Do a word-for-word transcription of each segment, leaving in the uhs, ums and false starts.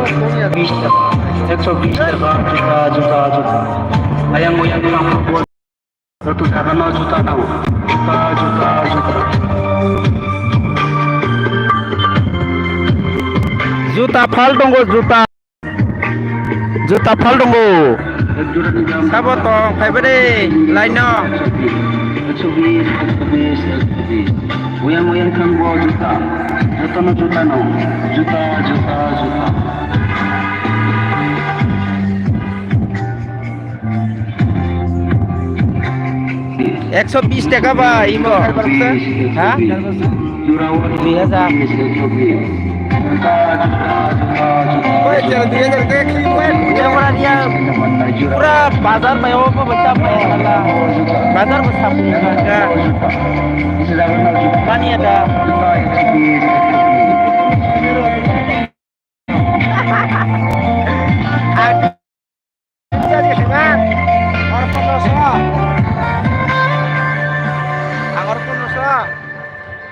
Bish taka, ekso bish taka, juta, juta, juta. Ayang, ayang, ayang. Joto jaga no juta nango. Juta, juta, juta. Juta phal tongo, juta. Juta phal tongo. Ek jora ni dam. Sabo tong, phaibai de, line no. Ekso bish, ekso bish, ekso bish. Oyang, oyang thang bo juta. Joto no juta no. Juta, juta, juta. Ekso bish taka ba imo. Ha? Dui hajar. Oi, jara dui hajar taka khli bai. Jara dia pura bazar bai o ko bata bai hala. Bazar ko sapu ka. Pani ada. Ang orpon no so. Ang orpon no so.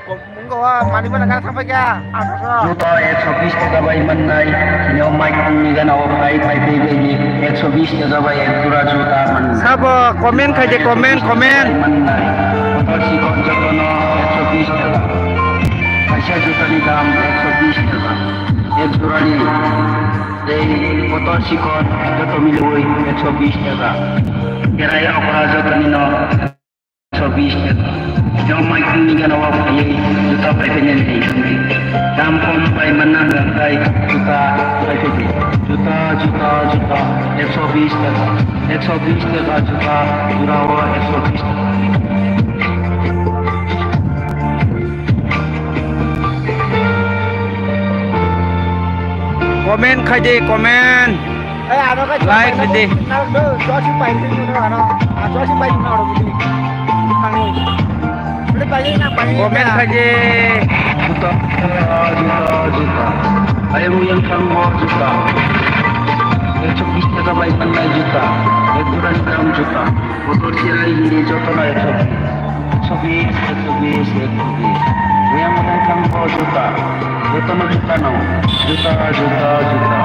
Munggo mani mana kana thangbai kha. Ang no so. Juta ekso bish taka bai mannai. Kini o mai kong ni gana o phai phai phai bai ni ekso bish taka bai ek jora juta mannai. Sabo comment khai de, comment, comment. Mannai. Kotor sikon joto no ekso bish taka. Kaisa juta ni dam ekso bish taka. Ek jora ni. Tei kotor sikon joto milwi ekso bish taka. Kerai okra joto ni no ekso bish taka. Jom mai kini gana wa phai juta pai penen tei. Dam kom pai manna hwnkhe juta pai penen. Juta, juta, juta. Ekso bish taka. Ekso bish taka juta. Jora o ekso bish taka. Comment khai de, comment. Like khai de. Comment khai de. Juta, juta, juta. Ayang uyang thang mo juta. Ekso bish taka bai mannai juta. Ek jora ni dam juta. Motor chirai hini joto no ekso bish, ekso bish, ekso bish. Miyang miyang thang bo juta, joto no juta no, juta, juta, juta.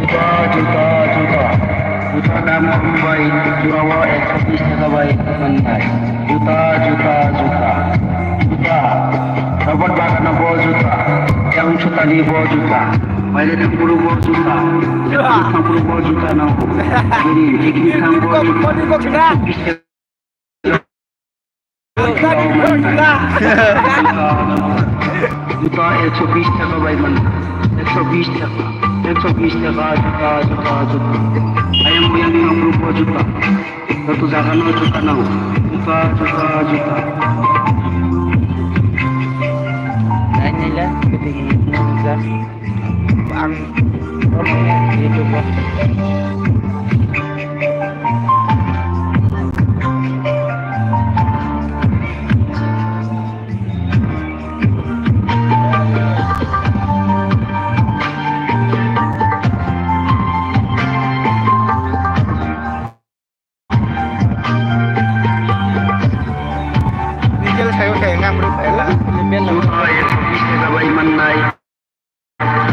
Juta, juta, juta. Juta dam khambai, jora o ekso bish taka bai mannai. Juta, juta, juta. Juta. Robot bagano bo juta. Yang sutani bo juta. Maile thangpuru bo juta. Thangpuru bo juta no. Bini, bini thangpuru. Juta ekso bish taka bai man. Ekso bish taka. Ekso bish taka juta, juta, juta. Ayang uyang ni ang rupo juta. Joto jaga no juta nang. Juta, juta, juta. Ang YouTube o. Nigel sayo kaya ngamru pela. Nigel ngamru. Ekso bish taka bai mannai.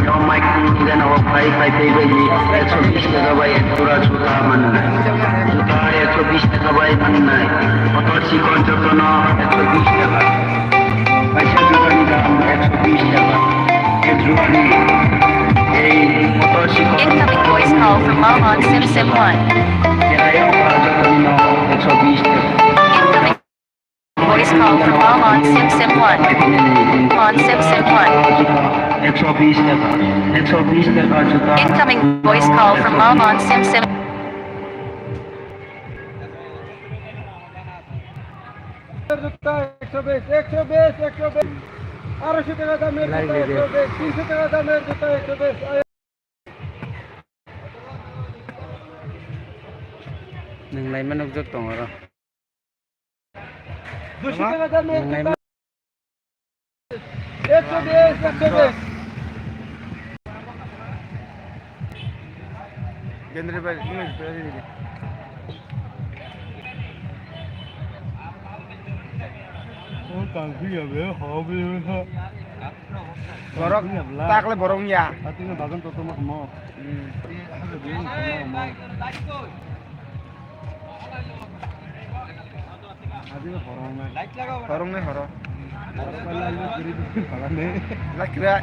Yo mic ni gana o phai phai tei bai ni ekso bish taka bai ek jora juta mannai. Juta ekso bish taka bai mannai. Kotor sikon joto no ekso bish taka. Kaisa juta ni dam ekso bish taka. Ek jora ni. Ei kotor sikon. Incoming voice call from Mom on Sim Sim one. Kerai okra joto ni no ekso bish taka. Incoming voice call from Mom on Sim Sim one. On Sim Sim one. Ekso bish taka, ekso bish taka juta. Incoming voice call from Mom on Sim Sim. Juta ekso bish, ekso bish, ekso bish. আড়াইশো টাকা দামের জুতা একশো বিশ, তিনশো টাকা দামের জুতা একশো বিশ। Nwng laima nukjak tongo oro. দুশো টাকা দামের জুতা। একশো বিশ, একশো বিশ। Gendri bai, ini bai, ini. Oh, kangkui ya, be, hobi, be, ha. Borok, takle borok ya. Hati na bagan toto mak mo. Hmm. Horong nai horo. Lakra.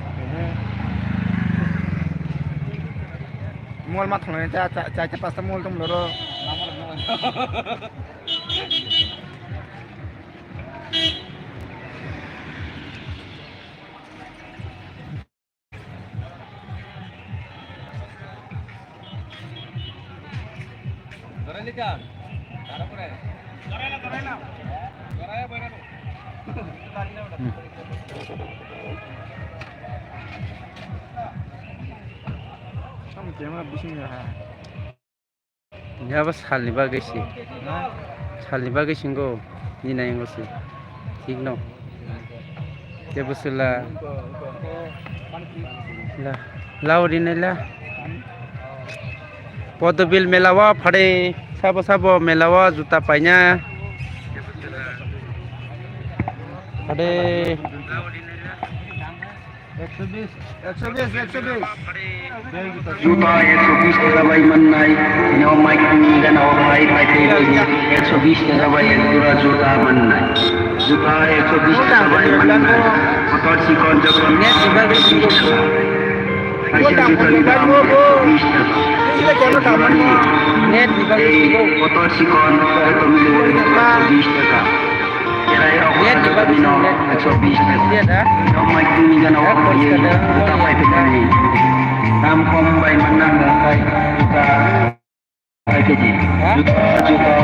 Mol ma thongnai cha cha cha pasta mol tom loro. Tamo kemra bising ya ha. Yaba salni bagwi se. Salni bagwi singo. Ni nai ngo se. Thik no. Tebo sela. La. Lao ri nai la. Podobil mela wa phade. Sabo sabo mela wa juta paina. Phade. একশো বিশ, একশো বিশ, একশো বিশ। Juta ekso bish taka bai mannai, no mai kuni gana o bai bai tei bai ekso bish taka bai ek jora juta mannai. Juta ekso bish taka bai mannai, kotor sikon jokon ekso bish taka. Kaisa juta ni dam ekso bish taka. Ek jora ni, ei kotor sikon ekso bish taka. Cherai rok kha jotoni no ekso bish taka. Rok mai tini gana o ye juta pai pekani. Dam kom bai manna hwnkha khe juta pai keji. Juta, juta,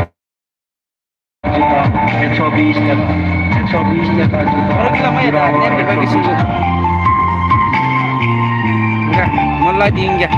juta ekso bish taka. Ekso bish taka juta. Enggak, mulai di enggak.